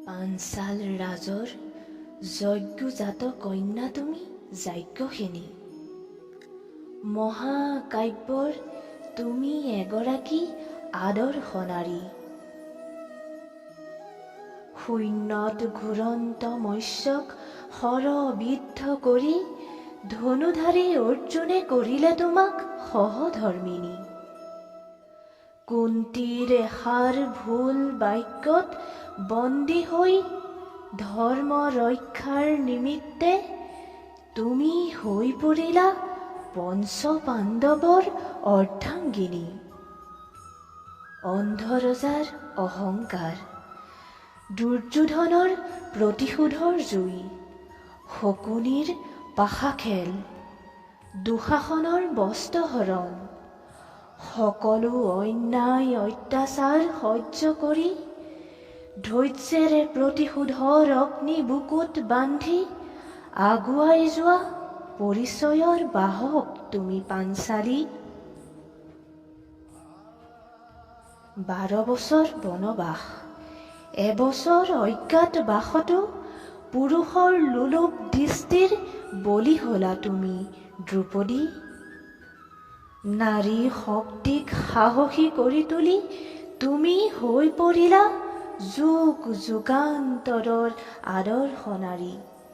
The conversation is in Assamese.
পাঞ্চাল ৰাজৰ যজ্ঞজাত কন্যা তুমি যাজ্ঞসেনী। মহাকাব্যৰ তুমি এগৰাকী আদৰ্শ নাৰী। শূন্যত ঘূৰন্ত মৎস্যক শৰবিদ্ধ কৰি ধনুধাৰী অৰ্জুনে কৰিলে তোমাক সহধৰ্মিনী। কুন্তীৰ এষাৰ ভুল বাক্যত বন্দী হৈ ধৰ্ম ৰক্ষাৰ নিমিত্তে তুমি হৈ পৰিলা পঞ্চ পাণ্ডৱৰ অৰ্ধাংগিনী। অন্ধৰজাৰ অহংকাৰ, দুৰ্যোধনৰ প্ৰতিশোধৰ জুই, শকুনিৰ পাশাখেল, দুঃশাসনৰ বস্ত্ৰহৰণ, সকলো অন্যায় অত্যাচাৰ সহ্য কৰি ধৈৰ্যেৰে প্ৰতিশোধৰ অগ্নি বুকুত বান্ধি আগুৱাই যোৱা পৰিচয়ৰ বাহক তুমি পাঞ্চালী। 12 বছৰ বনবাস, এবছৰ অজ্ঞাতবাসতো পুৰুষৰ লোলুপ দৃষ্টিৰ বলি হলা তুমি দ্ৰৌপদী। নাৰী শক্তিক সাহসী কৰি তুলি তুমি হৈ পৰিলা যুগ যুগান্তৰৰ আদৰ্শ নাৰী।